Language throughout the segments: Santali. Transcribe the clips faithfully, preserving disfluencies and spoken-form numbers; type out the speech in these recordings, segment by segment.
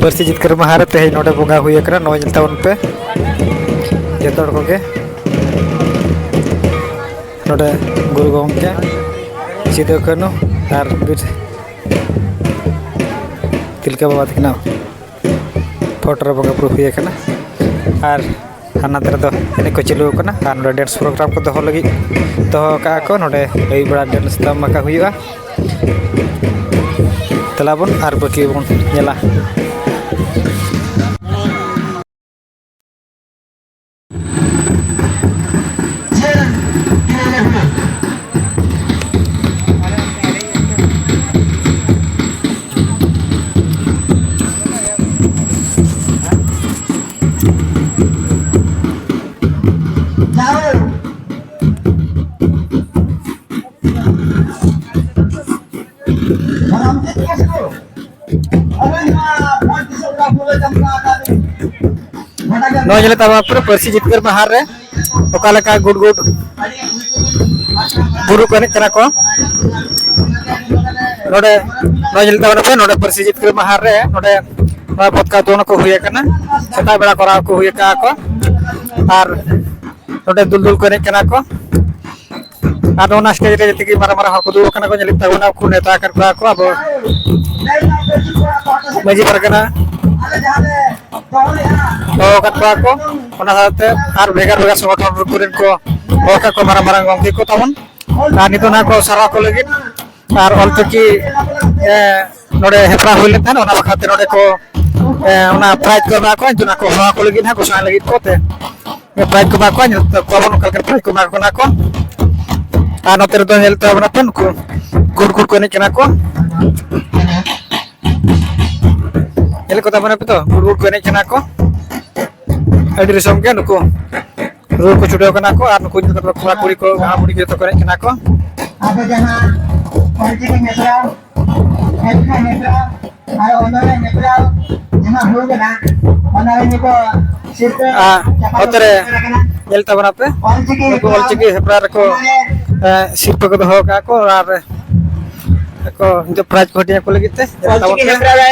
ᱯᱟᱹᱨᱥᱤ ᱡᱤᱛᱠᱟᱹᱨ ᱢᱟᱦᱟ ᱨᱮ ᱛᱮᱦᱮᱧ ᱱᱚᱰᱮ ᱵᱚᱸᱜᱟ ᱦᱩᱭ ᱟᱠᱟᱱᱟ, ᱱᱚᱜᱼᱚᱭ ᱧᱮᱞ ᱛᱟᱵᱚᱱ ᱯᱮ ᱡᱚᱛᱚ ᱦᱚᱲ ᱠᱚᱜᱮ᱾ ᱱᱚᱰᱮ ᱜᱩᱨᱩ ᱜᱚᱢᱠᱮ ᱥᱤᱫᱩ ᱠᱟᱹᱱᱦᱩ ᱟᱨ ᱵᱤᱨ ᱛᱤᱞᱠᱟᱹ ᱵᱟᱵᱟ ᱛᱟᱹᱠᱤᱱᱟᱜ ᱯᱷᱳᱴᱳ ᱨᱮ ᱵᱚᱸᱜᱟ ᱵᱩᱨᱩ ᱦᱩᱭ ᱟᱠᱟᱱᱟ᱾ ᱟᱨ ᱦᱟᱱᱟ ᱫᱷᱟᱨᱮ ᱫᱚ ᱮᱱᱮᱡ ᱠᱚ ᱪᱟᱹᱞᱩ ᱟᱠᱟᱱᱟ ᱟᱨ ᱱᱚᱰᱮ ᱰᱮᱱᱥ ᱯᱨᱳᱜᱨᱟᱢ ᱠᱚ ᱫᱚᱦᱚ ᱞᱟᱹᱜᱤᱫ ᱫᱚᱦᱚ ᱟᱠᱟᱫᱼᱟ ᱠᱚ᱾ ᱱᱚᱰᱮ ᱟᱹᱭᱩᱵ ᱵᱮᱲᱟ ᱰᱮᱱᱥ ᱫᱷᱟᱢᱟᱠᱟ ᱦᱩᱭᱩᱜᱼᱟ᱾ ᱫᱮᱞᱟ ᱵᱚᱱ ᱟᱨ ᱵᱟᱹᱠᱤ ᱵᱚᱱ ᱧᱮᱞᱟ᱾ ᱱᱚᱣᱟ ᱧᱮᱞᱮᱫ ᱛᱟᱵᱚᱱᱟ ᱯᱩᱨᱟᱹ ᱯᱟᱹᱨᱥᱤ ᱡᱤᱛᱠᱟᱹᱨ ᱢᱟᱦᱟ ᱨᱮ ᱚᱠᱟ ᱞᱮᱠᱟ ᱜᱩᱰ ᱜᱩᱰ ᱜᱩᱨᱩ ᱠᱚ ᱮᱱᱮᱡ ᱠᱟᱱᱟ ᱠᱚ᱾ ᱱᱚᱰᱮ ᱱᱚᱣᱟ ᱧᱮᱞᱮᱫ ᱛᱟᱵᱚᱱᱟ ᱯᱮ, ᱱᱚᱰᱮ ᱯᱟᱹᱨᱥᱤ ᱡᱤᱛᱠᱟᱹᱨ ᱢᱟᱦᱟ ᱨᱮ ᱱᱚᱰᱮ ᱱᱚᱣᱟ ᱯᱚᱛᱠᱟ ᱫᱚᱱ ᱠᱚ ᱦᱩᱭ ᱟᱠᱟᱱᱟ, ᱥᱮᱛᱟᱜ ᱵᱮᱲᱟ ᱠᱚᱨᱟᱣ ᱠᱚ ᱦᱩᱭ ᱟᱠᱟᱫᱼᱟ ᱠᱚ᱾ ᱟᱨ ᱱᱚᱰᱮ ᱫᱩᱞ ᱫᱩᱞ ᱠᱚ ᱮᱱᱮᱡ ᱠᱟᱱᱟ ᱠᱚ᱾ ᱟᱫᱚ ᱚᱱᱟ ᱥᱴᱮᱡ ᱨᱮ ᱡᱮᱛᱮ ᱜᱮ ᱢᱟᱨᱟᱝ ᱢᱟᱨᱟᱝ ᱦᱚᱲ ᱠᱚ ᱫᱩᱲᱩᱵ ᱟᱠᱟᱱᱟ ᱠᱚ, ᱧᱮᱞᱮᱫ ᱛᱟᱵᱚᱱᱟ ᱠᱚ, ᱱᱮᱣᱛᱟ ᱟᱠᱟᱫ ᱠᱚᱣᱟ ᱠᱚ ᱟᱵᱚ ᱢᱟᱹᱡᱷᱤ ᱯᱟᱨᱜᱟᱱᱟ ᱦᱚᱦᱚ ᱟᱠᱟᱫ ᱠᱚᱣᱟ ᱠᱚ᱾ ᱚᱱᱟ ᱥᱟᱶᱛᱮ ᱟᱨ ᱵᱷᱮᱜᱟᱨ ᱵᱷᱮᱜᱟᱨ ᱥᱚᱝᱜᱚᱴᱷᱚᱱ ᱠᱚᱨᱮᱱ ᱠᱚ ᱦᱚᱦᱚ ᱟᱠᱟᱫ ᱠᱚᱣᱟ, ᱢᱟᱨᱟᱝ ᱢᱟᱨᱟᱝ ᱜᱚᱢᱠᱮ ᱠᱚ ᱛᱟᱵᱚᱱ᱾ ᱟᱨ ᱱᱤᱛᱚᱜ ᱱᱟᱦᱟᱜ ᱠᱚ ᱥᱟᱨᱦᱟᱣ ᱠᱚ ᱞᱟᱹᱜᱤᱫ ᱟᱨ ᱚᱞᱪᱤᱠᱤ, ᱮ, ᱱᱚᱰᱮ ᱦᱮᱯᱨᱟᱣ ᱦᱩᱭ ᱞᱮᱱ ᱛᱟᱦᱮᱸᱫ, ᱚᱱᱟ ᱵᱟᱠᱷᱨᱟ ᱛᱮ ᱱᱚᱰᱮ ᱠᱚ, ᱮ, ᱚᱱᱟ ᱯᱨᱟᱭᱤᱡᱽ ᱠᱚ ᱮᱢᱟ ᱠᱚᱣᱟ, ᱚᱱᱟ ᱠᱚ ᱦᱚᱦᱚ ᱟᱠᱚ ᱞᱟᱹᱜᱤᱫ ᱱᱟᱦᱟᱜ, ᱜᱷᱳᱥᱚᱱᱟ ᱞᱟᱹᱜᱤᱫ ᱠᱚ ᱛᱮ᱾ ᱯᱨᱟᱭᱤᱡᱽ ᱠᱚ ᱮᱢᱟ ᱠᱚᱣᱟ, ᱧᱮᱞ ᱛᱟᱠᱚᱣᱟ ᱵᱚᱱ ᱚᱠᱟ ᱞᱮᱠᱟᱱ ᱯᱨᱟᱭᱤᱡᱽ ᱠᱚ ᱮᱢᱟ ᱠᱚ ᱠᱟᱱᱟ ᱠᱚ᱾ ᱟᱨ ᱱᱚᱛᱮ ᱨᱮᱫᱚ ᱧᱮᱞ ᱛᱟᱵᱚᱱ ᱟᱯᱮ, ᱱᱩᱠᱩ ᱜᱩᱰ ᱜᱩᱰ ᱠᱚ ᱮᱱᱮᱡ ᱠᱟᱱᱟ ᱠᱚ᱾ ᱧᱮᱞᱮᱫ ᱠᱚ ᱛᱟᱵᱚᱱ ᱟᱯᱮ ᱛᱚ, ᱜᱩᱰ ᱜᱩᱰ ᱠᱚ ᱮᱱᱮᱡ ᱠᱟᱱᱟ ᱠᱚ᱾ ᱟᱹᱰᱤ ᱨᱚᱥᱚᱢ ᱜᱮ ᱱᱩᱠᱩ ᱨᱩ ᱠᱚ ᱪᱷᱩᱴᱟᱹᱣ ᱠᱟᱱᱟ ᱠᱚ᱾ ᱟᱨ ᱱᱩᱠᱩ ᱧᱮᱞ ᱠᱟᱛᱮ ᱠᱚᱲᱟ ᱠᱩᱲᱤ ᱠᱚ, ᱦᱟᱲᱟᱢ ᱵᱩᱲᱦᱤ ᱡᱚᱛᱚ ᱠᱚ ᱮᱱᱮᱡ ᱠᱟᱱᱟ ᱠᱚ᱾ ᱟᱵᱚ ᱡᱟᱦᱟᱸ ᱚᱞᱪᱤᱠᱤ ᱦᱮᱯᱨᱟᱣ, ᱦᱮᱯᱨᱟᱣ, ᱦᱮᱯᱨᱟᱣ ᱟᱨ ᱚᱱᱚᱬᱦᱮ ᱦᱮᱯᱨᱟᱣ ᱡᱟᱦᱟᱸ ᱦᱩᱭ ᱠᱟᱱᱟ, ᱚᱱᱟ ᱨᱮ ᱱᱤᱛᱚᱜ ᱥᱤᱨᱯᱟᱹ ᱟᱨ ᱪᱟᱯᱟᱞ ᱱᱚᱛᱮ ᱨᱮ ᱠᱟᱱᱟ᱾ ᱧᱮᱞ ᱛᱟᱵᱚᱱ ᱟᱯᱮ, ᱚᱞᱪᱤᱠᱤ ᱱᱩᱠᱩ ᱦᱮᱯᱨᱟᱣ ᱚᱞᱪᱤᱠᱤ ᱦᱮᱯᱨᱟᱣ ᱨᱮᱠᱚ, ᱚᱱᱚᱬᱦᱮ ᱮ, ᱥᱤᱨᱯᱟᱹ ᱠᱚ ᱫᱚᱦᱚ ᱟᱠᱟᱫ ᱠᱚ ᱟᱨ ᱠᱚ ᱱᱤᱛᱚᱜ ᱯᱨᱟᱭᱤᱡᱽ ᱠᱚ ᱦᱟᱹᱴᱤᱧ ᱟᱠᱚ ᱞᱟᱹᱜᱤᱫ ᱛᱮ᱾ ᱧᱮᱞ ᱛᱟᱵᱚᱱ ᱚᱞᱪᱤᱠᱤ ᱯᱮ᱾ ᱦᱮᱯᱨᱟᱣ ᱨᱮ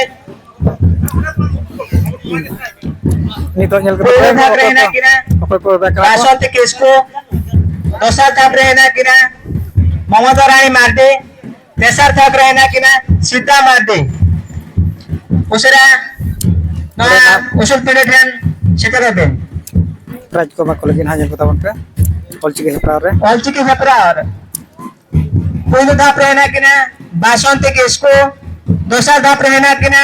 ᱱᱤᱛᱚᱜ ᱧᱮᱞ ᱠᱟᱛᱮ ᱯᱩᱭᱞᱩ ᱫᱷᱟᱯ ᱨᱮ ᱦᱮᱱᱟᱜ ᱠᱤᱱᱟ ᱚᱠᱚᱭ ᱠᱚ ᱵᱮᱠᱟᱨ ᱠᱚ? ᱵᱟᱥᱚᱱᱛᱤ ᱠᱤᱥᱠᱩ, ᱫᱚᱥᱟᱨ ᱫᱷᱟᱯ ᱨᱮ ᱦᱮᱱᱟᱜ ᱠᱤᱱᱟ ᱢᱚᱢᱚᱛᱟ ᱨᱟᱱᱤ ᱢᱟᱨᱰᱤ, ᱛᱮᱥᱟᱨ ᱫᱷᱟᱯ ᱨᱮ ᱦᱮᱱᱟᱜ ᱠᱤᱱᱟ ᱥᱤᱛᱟ ᱢᱟᱨᱰᱤ᱾ ᱩᱥᱟᱹᱨᱟ ᱱᱚᱣᱟ ᱩᱥᱩᱞ ᱯᱤᱸᱰᱟᱹ ᱴᱷᱮᱱ ᱥᱮᱴᱮᱨᱚᱜ ᱵᱤᱱ᱾ ᱯᱨᱟᱭᱤᱡᱽ ᱠᱚ ᱮᱢᱟ ᱠᱚ ᱞᱟᱹᱜᱤᱫ ᱦᱟᱸᱜ ᱧᱮᱞ ᱠᱚ ᱛᱟᱵᱚᱱ ᱯᱮ ᱚᱞᱪᱤᱠᱤ ᱦᱮᱯᱨᱟᱣ ᱨᱮ᱾ ᱚᱞᱪᱤᱠᱤ ᱦᱮᱯᱨᱟᱣ ᱨᱮ ᱯᱩᱭᱞᱩ ᱫᱷᱟᱯ ᱨᱮ ᱦᱮᱱᱟᱜ ᱠᱤᱱᱟ ᱵᱟᱥᱚᱱᱛᱤ ᱠᱤᱥᱠᱩ, ᱫᱚᱥᱟᱨ ᱫᱷᱟᱯ ᱨᱮ ᱦᱮᱱᱟᱜ ᱠᱤᱱᱟ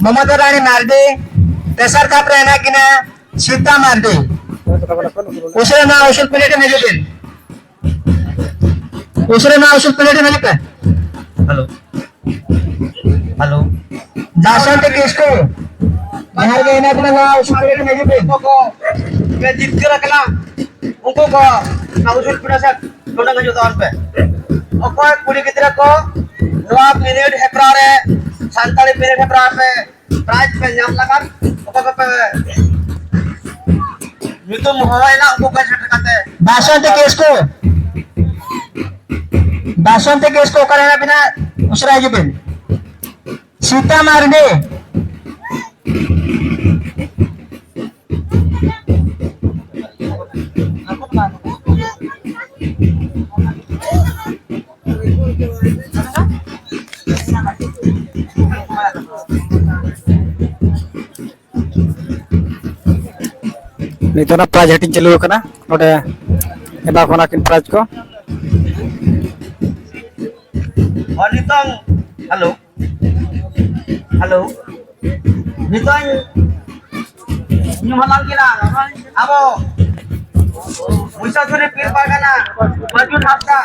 ᱢᱚᱢᱚᱛᱟ ᱨᱟᱱᱤ ᱢᱟᱨᱰᱤ, ᱛᱮᱥᱟᱨ ᱫᱷᱟᱯ ᱨᱮ ᱦᱮᱱᱟᱜ ᱠᱤᱱᱟ ᱥᱤᱛᱟ ᱢᱟᱨᱰᱤ᱾ ᱩᱥᱟᱹᱨᱟ ᱱᱚᱣᱟ ᱩᱥᱩᱞ ᱯᱤᱸᱰᱟᱹ ᱴᱷᱮᱱ ᱦᱤᱡᱩᱜ ᱵᱤᱱ᱾ ᱩᱥᱟᱹᱨᱟ ᱱᱚᱣᱟ ᱩᱥᱩᱞ ᱯᱤᱸᱰᱟᱹ ᱴᱷᱮᱱ ᱦᱤᱡᱩᱜ ᱯᱮ᱾ Hello, hello. ᱵᱟᱥᱚᱱᱛᱤ ᱠᱤᱥᱠᱩ, ᱡᱟᱦᱟᱸ ᱨᱮᱜᱮ ᱦᱮᱱᱟᱜ ᱵᱤᱱᱟ, ᱱᱚᱣᱟ ᱩᱥᱩᱞ ᱯᱤᱸᱰᱟᱹ ᱴᱷᱮᱱ ᱦᱤᱡᱩᱜ ᱵᱤᱱ᱾ ᱚᱠᱚᱭ ᱠᱚ ᱯᱮ ᱡᱤᱛᱠᱟᱹᱨ ᱟᱠᱟᱱᱟ, ᱩᱱᱠᱩ ᱠᱚ ᱱᱚᱣᱟ ᱩᱥᱩᱞ ᱯᱤᱸᱰᱟᱹ ᱥᱮᱫ ᱱᱚᱰᱮ ᱦᱤᱡᱩᱜ ᱛᱟᱵᱚᱱ ᱯᱮ᱾ ᱚᱠᱚᱭ ᱠᱩᱲᱤ ᱜᱤᱫᱽᱨᱟᱹ ᱠᱚ ᱱᱚᱣᱟ ᱯᱤᱨᱤᱭᱚᱰ ᱦᱮᱯᱨᱟᱣ ᱨᱮ, ᱥᱟᱱᱛᱟᱲᱤ ᱯᱤᱨᱤᱭᱚᱰ ᱦᱮᱯᱨᱟᱣ ᱨᱮ ᱯᱨᱟᱭᱤᱡᱽ ᱯᱮ ᱧᱟᱢ ᱞᱟᱠᱟᱱ, ᱚᱠᱚᱭ ᱠᱚᱯᱮ ᱧᱩᱛᱩᱢ ᱦᱚᱦᱚᱭᱮᱱᱟ, ᱩᱱᱠᱩ ᱠᱚ ᱥᱮᱴᱮᱨ ᱠᱟᱛᱮ᱾ ᱵᱟᱥᱚᱱᱛᱤ ᱠᱤᱥᱠᱩ, ᱵᱟᱥᱚᱱᱛᱤ ᱠᱤᱥᱠᱩ, ᱚᱠᱟᱨᱮ ᱦᱮᱱᱟᱜ ᱵᱤᱱᱟ? ᱩᱥᱟᱹᱨᱟ ᱦᱤᱡᱩᱜ ᱵᱤᱱ᱾ ᱥᱤᱛᱟ ᱢᱟᱨᱰᱤ᱾ ᱱᱤᱛᱚᱜ ᱚᱱᱟ ᱯᱨᱟᱭᱤᱡᱽ ᱦᱟᱹᱴᱤᱧ ᱪᱟᱹᱞᱩ ᱟᱠᱟᱱᱟ, ᱱᱚᱰᱮ ᱮᱢᱟ ᱠᱚ ᱠᱟᱱᱟ ᱠᱤᱱ ᱯᱨᱟᱭᱤᱡᱽ ᱠᱚ᱾ ᱟᱨ ᱱᱤᱛᱚᱝ, ᱦᱮᱞᱳ, ᱦᱮᱞᱳ, ᱱᱤᱛᱚᱝ ᱧᱩᱢ ᱦᱟᱞᱟᱝ ᱠᱤᱱᱟ ᱟᱵᱚ ᱢᱚᱦᱤᱥᱟᱥᱩᱨᱤ ᱯᱤᱲ ᱯᱟᱨᱜᱟᱱᱟ ᱢᱟᱹᱡᱩᱱ ᱦᱟᱸᱥᱫᱟ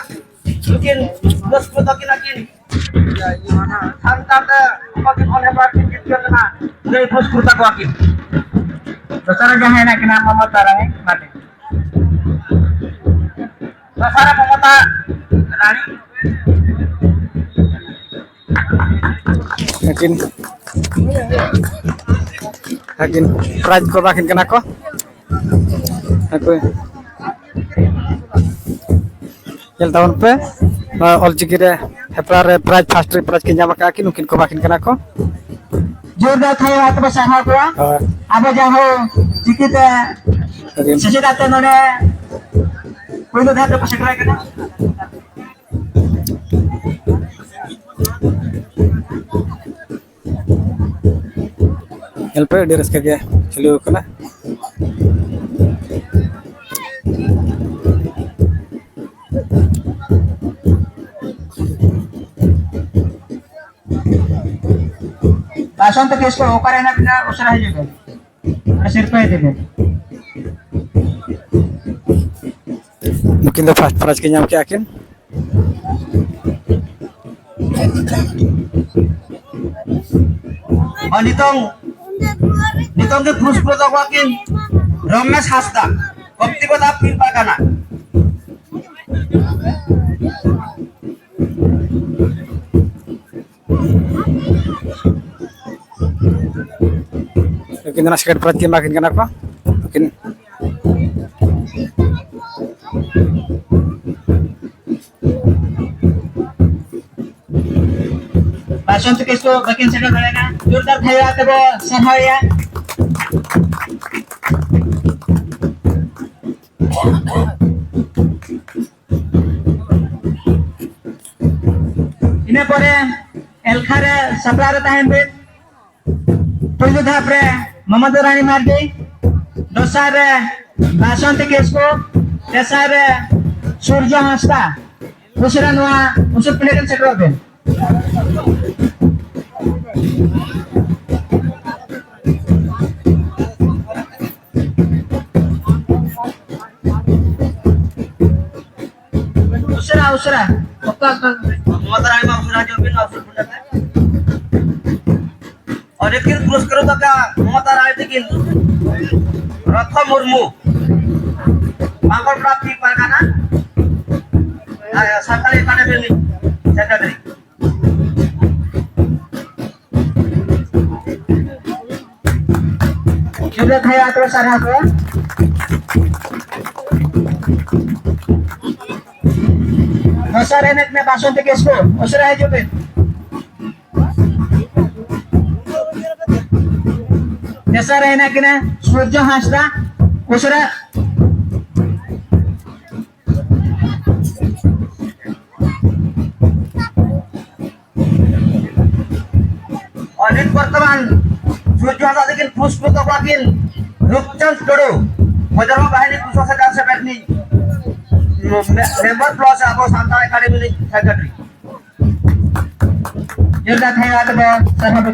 ᱱᱩᱠᱤᱱ ᱯᱩᱨᱚᱥᱠᱨᱤᱛ ᱠᱤᱱᱟ ᱠᱤᱱ᱾ ᱥᱟᱱᱛᱟᱲ ᱛᱮ ᱚᱠᱟ ᱠᱤᱱ ᱚᱞ ᱦᱮᱯᱨᱟᱣ ᱠᱤᱱ ᱡᱤᱛᱠᱟᱹᱨ ᱞᱮᱱᱟ, ᱩᱱᱤ ᱯᱩᱨᱚᱥᱠᱨᱤᱛ ᱠᱚᱣᱟ ᱠᱤᱱ᱾ ᱫᱚᱥᱟᱨ ᱨᱮ ᱡᱟᱦᱟᱸᱭ ᱦᱮᱱᱟᱜ ᱠᱤᱱᱟ ᱢᱚᱢᱚᱛᱟ ᱨᱟᱱᱤ ᱢᱟᱨᱰᱤ᱾ ᱫᱚᱥᱟᱨ ᱨᱮ ᱢᱚᱢᱚᱛᱟ ᱨᱟᱱᱤ᱾ ᱟᱹᱠᱤᱱ, ᱟᱹᱠᱤᱱ ᱯᱨᱟᱭᱤᱡᱽ ᱠᱚ ᱮᱢᱟ ᱠᱤᱱ ᱠᱟᱱᱟ ᱠᱚ᱾ ᱦᱟᱯᱳᱭ᱾ ᱧᱮᱞ ᱛᱟᱵᱚᱱ ᱯᱮ, ᱱᱚᱣᱟ ᱚᱞᱪᱤᱠᱤ ᱨᱮ ᱦᱮᱯᱨᱟᱣ ᱨᱮ ᱯᱨᱟᱭᱤᱡᱽ, ᱯᱷᱟᱥᱴ ᱨᱮ ᱯᱨᱟᱭᱤᱡᱽ ᱠᱤᱱ ᱧᱟᱢ ᱟᱠᱟᱫᱼᱟ ᱠᱤᱱ, ᱩᱱᱠᱤᱱ ᱠᱚ ᱮᱢᱟ ᱠᱤᱱ ᱠᱟᱱᱟ ᱠᱚ᱾ ᱡᱳᱨᱫᱟᱨ ᱛᱷᱟᱭᱚ ᱟᱛᱮ ᱵᱚ ᱥᱟᱨᱦᱟᱣ ᱠᱚᱣᱟ᱾ ᱦᱳᱭ᱾ ᱟᱵᱚ ᱡᱟᱦᱟᱸ ᱪᱤᱠᱤᱛᱮ ᱟᱹᱰᱤ ᱥᱮᱪᱮᱫ ᱟᱛᱮ ᱱᱚᱰᱮ ᱯᱳᱭᱞᱳ ᱫᱷᱟᱯ ᱨᱮᱠᱚ ᱥᱮᱴᱮᱨ ᱟᱠᱟᱱᱟ᱾ ᱧᱮᱞ ᱯᱮ, ᱟᱹᱰᱤ ᱨᱟᱹᱥᱠᱟᱹ ᱜᱮ ᱪᱟᱹᱞᱩ ᱟᱠᱟᱱᱟ᱾ ᱵᱟᱥᱚᱱᱛ ᱠᱤᱥᱠᱩ ᱚᱠᱟᱨᱮ ᱦᱮᱱᱟᱜ ᱵᱤᱱᱟ? ᱩᱥᱟᱹᱨᱟ ᱦᱤᱡᱩᱜ ᱵᱤᱱ᱾ ᱟᱨ ᱥᱤᱨᱯᱟᱹ ᱤᱫᱤ ᱵᱤᱱ᱾ ᱱᱩᱠᱤᱱ ᱫᱚ first prize ᱠᱤᱱ ᱧᱟᱢ ᱠᱮᱜᱼᱟ ᱠᱤᱱ᱾ ᱟᱨ ᱱᱤᱛᱚᱝ, ᱱᱤᱛᱚᱝ ᱜᱮ ᱯᱩᱨᱚᱥᱠᱨᱤᱛᱚ ᱠᱚᱣᱟ ᱠᱤᱱ ᱨᱚᱢᱮᱥ ᱦᱟᱸᱥᱫᱟ, ᱠᱚᱯᱛᱤᱯᱟᱫᱟ ᱯᱤᱲ ᱯᱟᱨᱜᱟᱱᱟ᱾ ᱱᱩᱠᱤᱱ ᱫᱚ ᱱᱟᱜ second prize ᱠᱤᱱ ᱮᱢᱟ ᱠᱤᱱ ᱠᱟᱱᱟ ᱠᱚ᱾ ᱱᱩᱠᱤᱱ ᱵᱟᱥᱚᱱᱛ ᱠᱤᱥᱠᱩ ᱵᱟᱹᱠᱤᱱ ᱥᱮᱴᱮᱨ ᱫᱟᱲᱮᱭᱟᱜᱼᱟ᱾ ᱡᱳᱨᱫᱟᱨ ᱛᱷᱟᱭᱚ ᱟᱛᱮ ᱵᱚ ᱥᱟᱨᱦᱟᱣᱮᱭᱟ᱾ ᱤᱱᱟᱹ ᱯᱚᱨᱮ ᱮᱞᱠᱷᱟ ᱨᱮ ᱥᱟᱯᱲᱟᱣ ᱨᱮ ᱛᱟᱦᱮᱱ ᱵᱤᱱ᱾ ᱯᱩᱭᱞᱩ ᱫᱷᱟᱯ ᱨᱮ ᱢᱚᱢᱚᱛᱟ ᱨᱟᱱᱤ ᱢᱟᱨᱰᱤ, ᱫᱚᱥᱟᱨ ᱨᱮ ᱵᱟᱥᱚᱱᱛᱤ ᱠᱤᱥᱠᱩ, ᱛᱮᱥᱟᱨ ᱨᱮ ᱥᱩᱨᱡᱚ ᱦᱟᱸᱥᱫᱟ᱾ ᱩᱥᱟᱹᱨᱟ ᱱᱚᱣᱟ ᱩᱥᱩᱞ ᱯᱤᱸᱰᱟᱹ ᱨᱮ ᱥᱮᱴᱮᱨᱚᱜ ᱵᱤᱱ᱾ ᱩᱥᱟᱹᱨᱟ, ᱩᱥᱟᱹᱨᱟ᱾ ᱚᱠᱟ, ᱚᱠᱟ? ᱢᱚᱢᱚᱛᱟ ᱨᱟᱱᱤ ᱢᱟ ᱩᱥᱟᱹᱨᱟ ᱦᱤᱡᱩᱜ ᱵᱤᱱ, ᱩᱥᱩᱞ ᱯᱤᱸᱰᱟᱹ ᱨᱮ᱾ ᱟᱨ ᱱᱩᱠᱤᱱ ᱯᱩᱨᱚᱥᱠᱨᱤᱛᱚ ᱠᱟ ᱢᱚᱢᱚᱛᱟ ᱨᱟᱱᱤ ᱛᱟᱹᱠᱤᱱ, ᱨᱚᱛᱷᱚ ᱢᱩᱨᱢᱩ, ᱵᱟᱝᱜᱚᱞ ᱯᱟᱲᱟ ᱯᱤ ᱯᱟᱨᱜᱟᱱᱟ, ᱟᱨ ᱥᱟᱱᱛᱟᱲᱤ ᱮᱠᱟᱰᱮᱢᱤ ᱨᱤᱱᱤᱡ secretary᱾ ᱡᱩᱫᱟᱹ ᱛᱷᱟᱭᱚ ᱟᱛᱨᱮ ᱥᱟᱨᱦᱟᱣ ᱠᱚ᱾ ᱫᱚᱥᱟᱨ ᱮᱱᱮᱡ ᱢᱮ ᱵᱟᱥᱚᱱᱛᱤ ᱠᱤᱥᱠᱩ, ᱩᱥᱟᱹᱨᱟ ᱦᱤᱡᱩᱜ ᱵᱤᱱ᱾ ᱛᱮᱥᱟᱨ ᱨᱮ ᱦᱮᱱᱟᱜ ᱠᱤᱱᱟ ᱥᱩᱨᱡᱚ ᱦᱟᱸᱥᱫᱟ, ᱩᱥᱟᱹᱨᱟ᱾ ᱟᱨ ᱱᱤᱛ ᱵᱚᱨᱛᱚᱢᱟᱱ ᱥᱩᱨᱡᱚ ᱦᱟᱸᱥᱫᱟ ᱛᱟᱹᱠᱤᱱ ᱯᱩᱨᱚᱥᱠᱨᱤᱛ ᱠᱚᱣᱟ ᱠᱤᱱ ᱨᱩᱯᱪᱟᱸᱫᱽ ᱴᱩᱰᱩ, ᱵᱚᱡᱨᱚᱝᱜ ᱵᱟᱦᱤᱱᱤ ᱫᱩᱥᱚ ᱥᱮᱠᱟᱨ ᱥᱮᱵᱮᱫ ᱨᱤᱱᱤᱡ ᱢᱮ-, ᱢᱮᱢᱵᱟᱨ ᱯᱞᱟᱥ ᱟᱵᱚ ᱥᱟᱱᱛᱟᱲ ᱮᱠᱟᱰᱮᱢᱤ ᱨᱤᱱᱤᱡ ᱥᱮᱠᱨᱮᱴᱟᱨᱤ᱾ ᱡᱳᱨᱫᱟᱨ ᱛᱷᱟᱭᱚ ᱟᱛᱮ ᱵᱚ ᱥᱟᱨᱦᱟᱣ ᱫᱚ᱾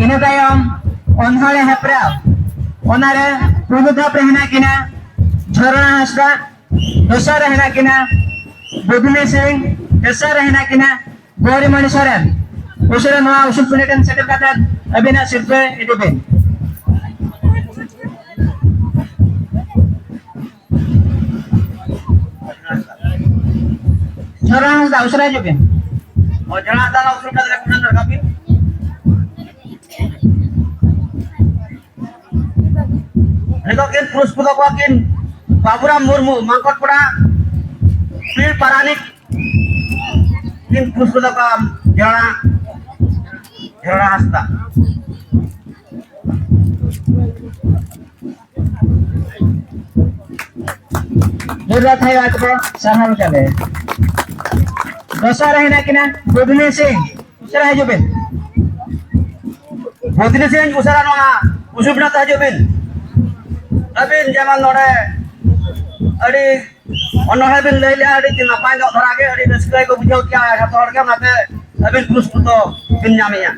ᱤᱱᱟᱹ ᱛᱟᱭᱚᱢ ᱚᱱᱚᱬᱦᱮ ᱦᱮᱯᱨᱟᱣ, ᱚᱱᱟᱨᱮ ᱯᱩᱭᱞᱩ ᱫᱷᱟᱯ ᱨᱮ ᱦᱮᱱᱟᱜ ᱠᱤᱱᱟ ᱡᱷᱚᱨᱱᱟ ᱦᱟᱸᱥᱫᱟ, ᱫᱚᱥᱟᱨ ᱨᱮ ᱦᱮᱱᱟᱜ ᱠᱤᱱᱟ ᱵᱩᱫᱷᱱᱤ ᱥᱤᱝ, ᱛᱮᱥᱟᱨ ᱨᱮ ᱦᱮᱱᱟᱜ ᱠᱤᱱᱟ ᱜᱳᱣᱨᱤᱢᱚᱱᱤ ᱥᱚᱨᱮᱱ᱾ ᱩᱥᱟᱹᱨᱟ ᱱᱚᱣᱟ ᱩᱥᱩᱞ ᱯᱞᱮᱴᱮᱱ ᱥᱮᱴᱮᱨ ᱠᱟᱛᱮ ᱟᱹᱵᱤᱱᱟᱜ ᱥᱤᱨᱯᱟᱹ ᱤᱫᱤ ᱵᱤᱱ᱾ ᱡᱷᱚᱨᱱᱟ ᱦᱟᱸᱥᱫᱟ, ᱩᱥᱟᱹᱨᱟ ᱦᱤᱡᱩᱜ ᱵᱤᱱ᱾ ᱚ, ᱡᱷᱚᱨᱱᱟ ᱦᱟᱸᱥᱫᱟ, ᱩᱥᱩᱞ ᱠᱟᱛᱮ ᱨᱟᱠᱟᱵ ᱵᱤᱱ᱾ ᱱᱤᱛᱚᱜ ᱠᱤᱱ ᱯᱩᱨᱚᱥᱠᱨᱤᱛ ᱠᱚᱣᱟ ᱠᱤᱱ ᱵᱟᱵᱩᱨᱟᱢ ᱢᱩᱨᱢᱩ, ᱢᱟᱝᱠᱚᱴᱯᱟᱲᱟ ᱯᱤᱲ ᱯᱟᱨᱟᱱᱤᱠ ᱠᱤᱱ ᱯᱩᱨᱚᱥᱠᱨᱤᱛ ᱠᱚᱣᱟ ᱡᱷᱚᱨᱱᱟ, ᱡᱷᱚᱨᱱᱟ ᱦᱟᱸᱥᱫᱟ᱾ ᱡᱳᱨᱫᱟᱨ ᱛᱷᱟᱭᱚ ᱟᱛᱮ ᱥᱟᱨᱦᱟᱣ ᱪᱟᱞᱮ᱾ ᱫᱚᱥᱟᱨ ᱨᱮ ᱦᱮᱱᱟᱜ ᱠᱤᱱᱟ ᱵᱩᱫᱷᱱᱤ ᱥᱤᱝ᱾ ᱩᱥᱟᱹᱨᱟ ᱦᱤᱡᱩᱜ ᱵᱤᱱ᱾ ᱵᱚᱫᱨᱤ ᱥᱤᱝ, ᱩᱥᱟᱹᱨᱟ ᱱᱚᱣᱟ ᱩᱥᱩᱞ ᱯᱤᱸᱰᱟᱹ ᱛᱮ ᱦᱤᱡᱩᱜ ᱵᱤᱱ᱾ ᱟᱹᱵᱤᱱ ᱡᱮᱢᱚᱱ ᱱᱚᱰᱮ ᱟᱹᱰᱤ ᱚᱱᱚᱬᱦᱮ ᱵᱤᱱ ᱞᱟᱹᱭ ᱞᱮᱜᱼᱟ, ᱟᱹᱰᱤ ᱱᱟᱯᱟᱭ ᱧᱚᱜ ᱫᱷᱟᱨᱟ ᱜᱮ, ᱟᱹᱰᱤ ᱨᱟᱹᱥᱠᱟᱹ ᱜᱮᱠᱚ ᱵᱩᱡᱷᱟᱹᱣ ᱠᱮᱜᱼᱟ ᱡᱷᱚᱛᱚ ᱦᱚᱲ ᱜᱮ, ᱚᱱᱟᱛᱮ ᱟᱹᱵᱤᱱ ᱯᱩᱨᱚᱥᱠᱨᱤᱛ ᱵᱤᱱ ᱧᱟᱢᱮᱜᱼᱟ᱾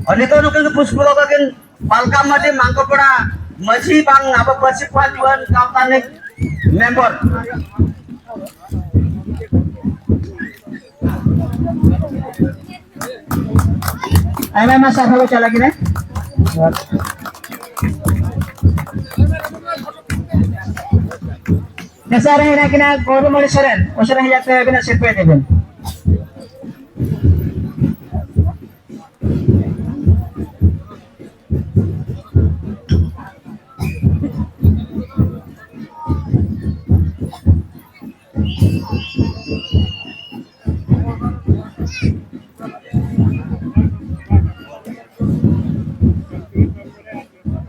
ᱟᱨ ᱱᱤᱛᱚᱜ ᱱᱩᱠᱤᱱ ᱯᱩᱨᱚᱥᱠᱨᱤᱛ ᱫᱚᱠᱤᱱ ᱯᱟᱞᱠᱟᱢ ᱢᱟᱹᱡᱷᱤ ᱢᱟᱝᱠᱚᱯᱟᱲᱟ ᱢᱟᱹᱡᱷᱤ ᱵᱟᱝ ᱟᱵᱚ ᱯᱟᱹᱨᱥᱤ ᱯᱚᱦᱟ ᱡᱩᱣᱟᱹᱱ ᱜᱟᱶᱛᱟ ᱨᱤᱱᱤᱡ ᱢᱮᱢᱵᱚᱨ᱾ ᱟᱭᱢᱟ ᱟᱭᱢᱟ ᱥᱟᱨᱦᱟᱣ ᱪᱟᱞᱟᱜ ᱠᱟᱱᱟ᱾ ᱛᱮᱥᱟᱨ ᱨᱮ ᱦᱮᱱᱟᱜ ᱠᱤᱱᱟ ᱜᱳᱣᱨᱤᱢᱚᱱᱤ ᱥᱚᱨᱮᱱ, ᱩᱥᱟᱹᱨᱟ ᱦᱮᱡ ᱠᱟᱛᱮ ᱟᱹᱵᱤᱱᱟᱜ ᱥᱤᱨᱯᱟᱹ ᱤᱫᱤ ᱵᱤᱱ᱾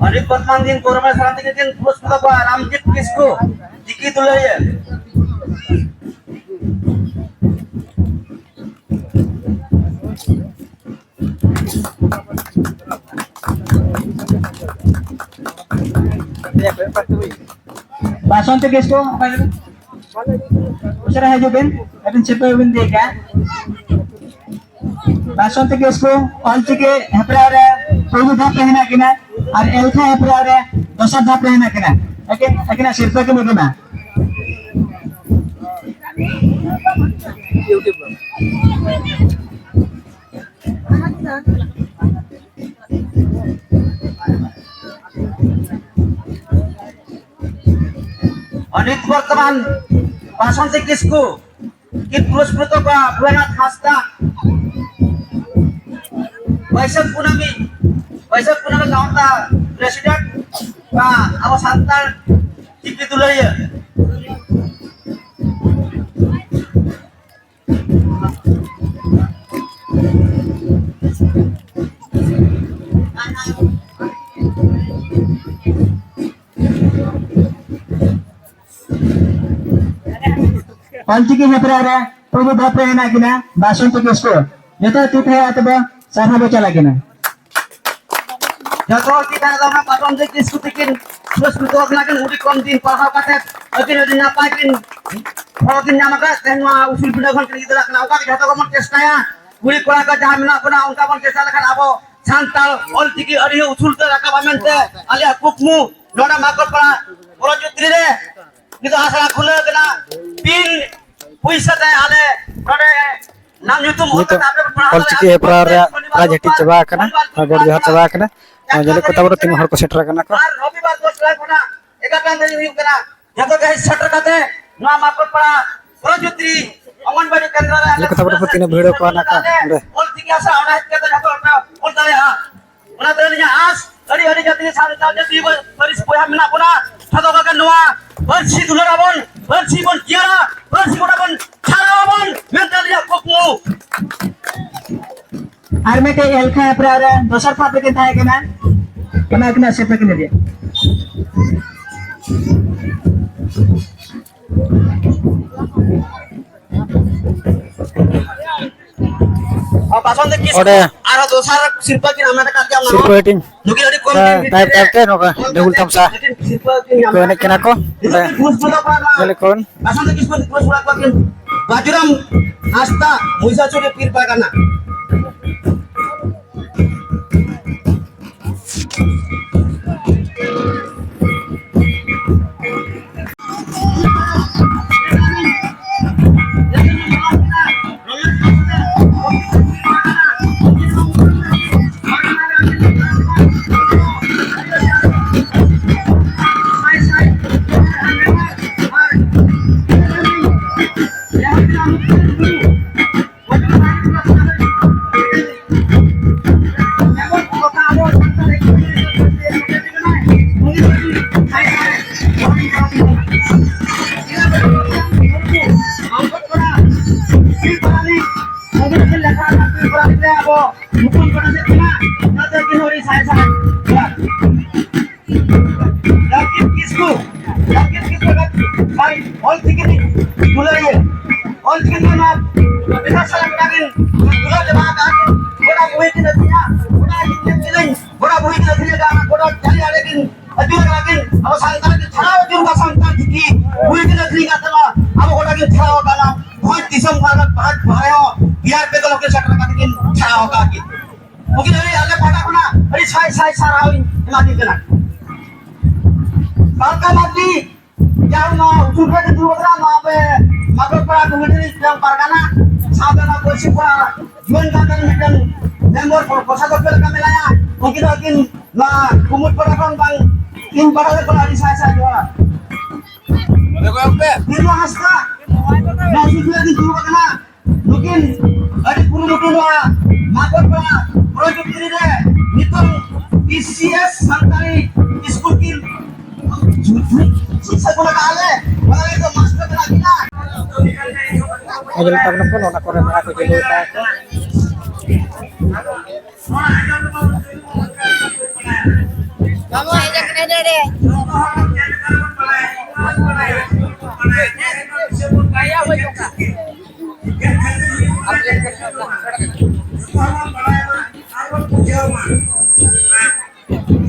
ᱟᱹᱰᱤ ᱵᱚᱨᱛᱚᱢᱟᱱ ᱫᱤᱱ ᱠᱚᱨᱢᱚ ᱥᱟᱨᱟ ᱛᱮᱜᱮ ᱫᱤᱱ ᱯᱩᱨᱚᱥᱠᱨᱤᱛ ᱠᱚᱣᱟ ᱨᱟᱢᱡᱤᱛ ᱠᱤᱥᱠᱩ, ᱪᱤᱠᱤ ᱛᱩᱞᱟᱹᱭᱟᱹ᱾ ᱵᱟᱥᱚᱱᱛᱤ ᱠᱤᱥᱠᱩ, ᱚᱠᱟ ᱨᱮ? ᱩᱥᱟᱹᱨᱟ ᱦᱤᱡᱩᱜ ᱵᱤᱱ, ᱟᱹᱵᱤᱱ ᱥᱤᱨᱯᱟᱹ ᱵᱤᱱ ᱤᱫᱤ ᱠᱟᱜᱼᱟ᱾ ᱵᱟᱥᱚᱱᱛᱤ ᱠᱤᱥᱠᱩ ᱚᱞᱪᱤᱠᱤ ᱦᱮᱯᱨᱟᱣ ᱨᱮ ᱯᱩᱭᱞᱩ ᱫᱷᱟᱯ ᱨᱮ ᱦᱮᱱᱟᱜ ᱠᱤᱱᱟ ᱟᱨ ᱮᱞᱠᱷᱟ ᱦᱮᱯᱨᱟᱣ ᱨᱮ ᱫᱚᱥᱟᱨ ᱫᱷᱟᱯ ᱨᱮ ᱦᱮᱱᱟᱜ ᱠᱤᱱᱟ᱾ ᱟᱹᱠᱤᱱ, ᱟᱹᱠᱤᱱᱟᱜ ᱥᱤᱨᱯᱟᱹ ᱠᱤᱱ ᱩᱫᱩᱜᱟ᱾ ᱱᱤᱛ ᱵᱚᱨᱛᱚᱢᱟᱱ ᱵᱟᱥᱚᱱᱛᱤ ᱠᱤᱥᱠᱩ ᱠᱤᱱ ᱯᱩᱨᱚᱥᱠᱨᱤᱛ ᱠᱚᱣᱟ ᱵᱷᱳᱞᱟᱱᱟᱛᱷ ᱦᱟᱸᱥᱫᱟ᱾ ᱵᱟᱹᱭᱥᱟᱹᱠᱷ ᱠᱩᱱᱟᱹᱢᱤ, ᱵᱟᱹᱭᱥᱟᱹᱠᱷ ᱠᱩᱱᱟᱹᱢᱤ ᱜᱟᱶᱛᱟ ᱯᱨᱮᱥᱤᱰᱮᱱᱴ ᱵᱟ ᱟᱵᱚ ᱥᱟᱱᱛᱟᱲ ᱪᱤᱠᱤ ᱫᱩᱞᱟᱹᱲᱤᱭᱟᱹ᱾ ᱚᱞᱪᱤᱠᱤ ᱦᱮᱯᱨᱟᱣ ᱨᱮ ᱯᱩᱭᱞᱩ ᱫᱷᱟᱯ ᱨᱮ ᱦᱮᱱᱟᱜ ᱠᱤᱱᱟ ᱵᱟᱥᱚᱱᱛᱤ ᱠᱤᱥᱠᱩ᱾ ᱡᱚᱛᱚ ᱛᱤ ᱛᱷᱟᱭᱟ ᱛᱮᱵᱚ ᱥᱟᱨᱦᱟᱣ ᱵᱚ ᱪᱟᱞ ᱟᱹᱠᱤᱱᱟ᱾ ᱡᱚᱛᱚ ᱦᱚᱲ ᱛᱤ ᱛᱷᱟᱭᱟ ᱛᱮᱵᱚ ᱵᱟᱥᱚᱱᱛᱤ ᱠᱤᱥᱠᱩ ᱛᱤᱠᱤᱱ ᱯᱩᱨᱚᱥᱠᱨᱤᱛ ᱠᱟᱱᱟ ᱠᱤᱱ, ᱟᱹᱰᱤ ᱠᱚᱢ ᱫᱤᱱ ᱯᱟᱲᱦᱟᱣ ᱠᱟᱛᱮ ᱟᱹᱠᱤᱱ ᱟᱹᱰᱤ ᱱᱟᱯᱟᱭ ᱠᱤᱱ ᱦᱚᱲ ᱠᱤᱱ ᱧᱟᱢ ᱟᱠᱟᱫ ᱛᱮ ᱱᱚᱣᱟ ᱩᱥᱩᱞ ᱯᱤᱸᱰᱟᱹ ᱠᱷᱚᱱ ᱠᱤᱱ ᱤᱫᱤ ᱫᱟᱲᱮᱭᱟᱜ ᱠᱟᱱᱟ᱾ ᱚᱱᱠᱟ ᱜᱮ ᱡᱚᱛᱚ ᱜᱮᱵᱚᱱ ᱪᱮᱥᱴᱟᱭᱟ, ᱠᱩᱲᱤ ᱠᱚᱲᱟ ᱠᱚ ᱡᱟᱦᱟᱸ ᱢᱮᱱᱟᱜ ᱵᱚᱱᱟ ᱚᱱᱠᱟ ᱵᱚᱱ ᱪᱮᱥᱴᱟ ᱞᱮᱠᱷᱟᱱ ᱟᱵᱚ ᱥᱟᱱᱛᱟᱲ ᱚᱞᱪᱤᱠᱤ ᱟᱹᱰᱤ ᱩᱥᱩᱞ ᱛᱮ ᱨᱟᱠᱟᱵᱼᱟ ᱢᱮᱱᱛᱮ ᱟᱞᱮᱭᱟᱜ ᱠᱩᱠᱢᱩ᱾ ᱱᱚᱰᱮ ᱢᱟᱠᱚᱲᱯᱟᱲᱟ ᱯᱚᱨᱚᱡᱩᱛᱨᱤ ᱨᱮ ᱱᱤᱛᱚᱜ ᱟᱥᱲᱟ ᱠᱷᱩᱞᱟᱹᱣ ᱠᱟᱱᱟ᱾ ᱵᱤᱱ ᱯᱩᱭᱥᱟᱹ ᱛᱮ ᱟᱞᱮ ᱱᱚᱰᱮ ᱱᱟᱢ ᱧᱩᱛᱩᱢ ᱚᱞ ᱱᱤᱛᱚᱜ ᱠᱟᱛᱮ ᱟᱯᱮ ᱯᱮ ᱯᱟᱲᱦᱟᱣ ᱚᱞᱪᱤᱠᱤ ᱫᱟᱲᱮᱭᱟᱜᱼᱟ᱾ ᱦᱮᱯᱨᱟᱣ ᱨᱮᱭᱟᱜ ᱥᱚᱱᱤᱵᱟᱨ ᱯᱨᱟᱭᱤᱡᱽ ᱦᱟᱹᱴᱤᱧ ᱨᱚᱵᱤᱵᱟᱨ ᱪᱟᱵᱟ ᱟᱠᱟᱱᱟ᱾ ᱥᱚᱱᱤᱵᱟᱨ ᱟᱨ ᱜᱚᱰ ᱡᱚᱦᱟᱨ ᱨᱚᱵᱤᱵᱟᱨ ᱪᱟᱵᱟ ᱟᱠᱟᱱᱟ᱾ ᱟᱨ ᱧᱮᱞᱮᱫ ᱠᱚ ᱛᱟᱵᱚᱱᱟ ᱛᱤᱱᱟᱹᱜ ᱦᱚᱲ ᱠᱚ ᱥᱮᱴᱮᱨ ᱟᱠᱟᱱᱟ ᱠᱚ᱾ ᱟᱨ ᱨᱚᱵᱤᱵᱟᱨ ᱫᱚᱥ ᱴᱟᱠᱟ ᱠᱷᱚᱱᱟᱜ ᱮᱜᱟᱨᱚ ᱴᱟᱠᱟ ᱫᱷᱟᱹᱵᱤᱡ ᱦᱩᱭᱩᱜ ᱠᱟᱱᱟ᱾ ᱡᱚᱛᱚ ᱜᱮ ᱦᱮᱡ ᱥᱮᱴᱮᱨ ᱠᱟᱛᱮ ᱱᱚᱣᱟ ᱢᱟᱠᱚᱲᱯᱟᱲᱟ ᱯᱨᱚᱡᱩᱛᱨᱤ ᱚᱝᱜᱚᱱᱵᱟᱲᱤ ᱠᱮᱱᱫᱨᱚ ᱨᱮ ᱟᱞᱮ ᱧᱮᱞᱮᱫ ᱠᱚ ᱛᱟᱵᱚᱱᱟ ᱠᱚ ᱛᱤᱱᱟᱹᱜ ᱵᱷᱤᱲ ᱠᱚ ᱦᱮᱱᱟᱜ ᱠᱚᱣᱟ ᱱᱚᱰᱮ᱾ ᱚᱞ ᱪᱤᱠᱤ ᱟᱥᱲᱟ ᱚᱸᱰᱮ ᱦᱮᱡ ᱠᱟᱛᱮ ᱡᱚᱛᱚ ᱦᱚᱲ ᱯᱮ ᱚᱞ ᱫᱟᱲᱮᱭᱟᱜᱼᱟ᱾ ᱚᱱᱟᱛᱮ ᱟᱹᱞᱤᱧᱟᱜ ᱟᱸᱥ ᱟᱹᱰᱤ ᱟᱹᱰᱤ ᱡᱟᱹᱛᱤ ᱥᱟᱱᱛᱟᱲ ᱡᱟᱹᱛᱤ ᱯᱟᱹᱨᱤᱥ ᱵᱚᱭᱦᱟ ᱢᱮᱱᱟᱜ ᱵᱚᱱᱟ, ᱡᱷᱚᱛᱚ ᱠᱚᱜᱮ ᱱᱚᱣᱟ ᱯᱟᱹᱨᱥᱤ ᱫᱩᱞᱟᱹᱲ ᱟᱵᱚᱱ, ᱯᱟᱹᱨᱥᱤ ᱵᱚᱱ ᱡᱤᱭᱟᱹᱲᱟ, ᱯᱟᱹᱨᱥᱤ ᱜᱚᱴᱟ ᱵᱚᱱ ᱪᱷᱟᱨᱟᱣ ᱟᱵᱚᱱ ᱢᱮᱱᱛᱮ ᱟᱹᱞᱤᱧᱟᱜ ᱠᱩᱠᱢᱩ᱾ ᱟᱨ ᱢᱤᱫᱴᱮᱡ ᱮᱞᱠᱷᱟ ᱦᱮᱯᱨᱟᱣ ᱨᱮ ᱫᱚᱥᱟᱨ ᱛᱷᱟᱯ ᱨᱮᱠᱤᱱ ᱛᱟᱦᱮᱸ ᱠᱟᱱᱟ, ᱚᱱᱟ ᱠᱤᱱᱟᱜ ᱥᱮᱯᱮ ᱠᱤᱱ ᱤᱫᱤᱭᱟ᱾ ᱚᱸᱰᱮ ᱟᱨᱦᱚᱸ ᱫᱚᱥᱟᱨ ᱥᱤᱨᱯᱟᱹ ᱠᱤᱱ ᱦᱟᱢᱮᱴ ᱟᱠᱟᱫ ᱜᱮᱭᱟ, ᱚᱱᱟ ᱦᱚᱸ᱾ ᱥᱤᱨᱯᱟᱹ ᱦᱟᱹᱴᱤᱧ ᱱᱩᱠᱤᱱ ᱟᱹᱰᱤ ᱠᱚᱢ ᱠᱤᱱ ᱛᱟᱭᱚᱢ ᱛᱟᱭᱚᱢ ᱛᱮ ᱱᱚᱝᱠᱟ ᱰᱷᱮᱵᱩᱞ ᱛᱟᱢᱥᱟ ᱱᱩᱠᱤᱱ ᱥᱤᱨᱯᱟᱹ ᱠᱤᱱ ᱧᱟᱢ ᱠᱚ ᱮᱱᱮᱡ ᱠᱟᱱᱟ ᱠᱚ᱾ ᱱᱤᱛᱚᱜ ᱚᱸᱰᱮ ᱠᱤᱱ ᱯᱩᱥ ᱵᱚᱸᱜᱟ ᱯᱟᱲᱟᱜ ᱠᱟᱱᱟ᱾ ᱧᱮᱞ ᱠᱚ ᱵᱤᱱ᱾ ᱵᱟᱥᱚᱱᱛᱤ ᱠᱤᱥᱠᱩ ᱫᱤᱠᱩ ᱥᱚᱲᱟ ᱠᱚᱣᱟ ᱠᱤᱱ ᱵᱟᱡᱩᱨᱟᱢ ᱦᱟᱸᱥᱫᱟ ᱢᱩᱭᱥᱟᱪᱩᱨᱤ ᱯᱤᱨ ᱯᱟᱨᱜᱟᱱᱟ᱾ ᱡᱟᱹᱠᱤᱨ ᱠᱤᱥᱠᱩ, ᱡᱟᱹᱠᱤᱨ ᱠᱤᱥᱠᱩ ᱫᱚ ᱵᱷᱟᱭ ᱚᱞ ᱪᱤᱠᱤ ᱨᱤᱱ ᱫᱩᱞᱟᱹᱲᱤᱭᱟᱹ᱾ ᱚᱞ ᱪᱤᱠᱤ ᱨᱮᱱᱟᱜ ᱵᱤᱥᱟᱞ ᱥᱟᱞᱟᱜ ᱢᱤᱫᱴᱟᱝ ᱫᱩᱞᱟᱹᱲ ᱡᱚᱢᱟ ᱟᱠᱟᱫ ᱠᱤᱱ᱾ ᱜᱚᱴᱟ ᱵᱩᱦᱤ ᱠᱤᱱ ᱟᱹᱠᱷᱨᱤᱧᱟ, ᱜᱚᱴᱟ ᱠᱤᱱ ᱧᱮᱞ ᱠᱤᱫᱟᱹᱧ, ᱜᱚᱴᱟ ᱵᱩᱦᱤ ᱠᱤᱱ ᱟᱹᱠᱷᱨᱤᱧ ᱟᱠᱟᱫᱼᱟ, ᱜᱚᱴᱟ ᱡᱟᱹᱨᱤ ᱟᱲᱮ ᱠᱤᱱ ᱟᱹᱪᱩᱨ ᱟᱠᱟᱫ ᱠᱤᱱ᱾ ᱟᱵᱚ ᱥᱟᱱᱛᱟᱲ ᱠᱤᱱ ᱪᱷᱟᱲᱟᱣ ᱟᱹᱪᱩᱨ ᱠᱚᱣᱟ, ᱥᱟᱱᱛᱟᱲ ᱪᱤᱠᱤ ᱵᱩᱦᱤ ᱠᱤᱱ ᱟᱹᱠᱷᱨᱤᱧ ᱟᱠᱟᱫ ᱛᱟᱵᱚᱱᱟ, ᱟᱵᱚ ᱜᱚᱴᱟ ᱠᱤᱱ ᱪᱷᱟᱲᱟᱣ ᱟᱠᱟᱫᱼᱟ᱾ ᱵᱷᱚᱸᱡᱽ ᱫᱤᱥᱚᱢ ᱵᱷᱟᱨᱚᱛ, ᱵᱷᱟᱨᱚᱛ ᱵᱷᱟᱭᱚ, ᱵᱤᱦᱟᱨ ᱵᱮᱝᱜᱚᱞ ᱦᱚᱸ ᱠᱤᱱ ᱥᱮᱴᱮᱨ ᱟᱠᱟᱫ ᱠᱤᱱ ᱪᱷᱟᱲᱟᱣ ᱟᱠᱟᱫ ᱠᱤᱱ᱾ ᱩᱱᱠᱤᱱ ᱟᱹᱰᱤ ᱟᱞᱮ ᱯᱟᱦᱴᱟ ᱠᱷᱚᱱᱟᱜ ᱟᱹᱰᱤ ᱥᱟᱭ ᱥᱟᱭ ᱥᱟᱨᱦᱟᱣ ᱤᱧ ᱮᱢᱟ ᱠᱤᱱ ᱠᱟᱱᱟ᱾ ᱵᱟᱝᱠᱷᱟᱱ ᱟᱨᱠᱤ ᱡᱟᱦᱟᱸ ᱱᱚᱣᱟ ᱩᱥᱩᱞ ᱨᱮ ᱫᱩᱲᱩᱵ ᱟᱠᱟᱱᱟ, ᱱᱚᱣᱟ ᱟᱯᱮ ᱢᱟᱫᱷᱚ ᱯᱟᱲᱟ ᱠᱚᱢᱤᱴᱤ ᱨᱤᱱᱤᱡ ᱢᱤᱫᱴᱟᱝ ᱯᱟᱨᱜᱟᱱᱟ, ᱥᱟᱶᱛᱮ ᱱᱚᱣᱟ ᱯᱟᱹᱨᱥᱤ ᱯᱟᱲᱟ ᱡᱩᱣᱟᱹᱱ ᱜᱟᱶᱛᱟ ᱨᱤᱱ ᱢᱤᱫᱴᱟᱝ ᱢᱮᱢᱵᱚᱨ ᱠᱚ-, ᱠᱚᱥᱟᱫᱷᱚᱠ ᱞᱮᱠᱟ ᱢᱮᱱᱟᱭᱟ, ᱩᱱᱠᱤᱱ ᱫᱚ ᱟᱹᱠᱤᱱ ᱱᱚᱣᱟ ᱠᱩᱢᱩᱴ ᱯᱟᱲᱟ ᱠᱷᱚᱱ ᱵᱟᱝ ᱤᱧ ᱯᱟᱲᱟ ᱨᱮ ᱠᱷᱚᱱ ᱟᱹᱰᱤ ᱥᱟᱭ ᱥᱟᱭ ᱡᱚᱦᱟᱨ᱾ ᱵᱤᱨᱢᱟ ᱦᱟᱸᱥᱫᱟ, ᱱᱚᱣᱟ ᱩᱥᱩᱞ ᱨᱮ ᱫᱩᱲᱩᱵ ᱟᱠᱟᱱᱟ, ᱱᱩᱠᱤᱱ ᱟᱹᱰᱤ ᱠᱩᱨᱩᱢᱩᱴᱩ ᱱᱚᱣᱟ ᱢᱟᱠᱚᱲ ᱯᱟᱲᱟ ᱯᱨᱚᱡᱩᱠᱛᱤ ᱨᱮ ᱱᱤᱛᱚᱝ B C S Santali school ᱠᱤᱱ ᱡᱩᱛ ᱥᱟᱹᱜᱩᱱ ᱟᱠᱟᱫ ᱞᱮ, ᱚᱱᱟ ᱞᱟᱹᱜᱤᱫ ᱫᱚ ᱢᱟᱥᱴᱟᱨ ᱢᱮᱱᱟᱜ ᱠᱤᱱᱟ᱾ ᱧᱮᱞ ᱛᱟᱵᱚᱱᱟ ᱠᱚ, ᱱᱚᱣᱟ ᱠᱚᱨᱮ ᱢᱮᱱᱟᱜ ᱠᱚ ᱡᱮ ᱞᱟᱹᱭ ᱠᱟᱜ ᱠᱚ᱾ ᱵᱟᱵᱟ ᱦᱮᱡ ᱟᱠᱟᱱᱟᱭ ᱱᱚᱰᱮ᱾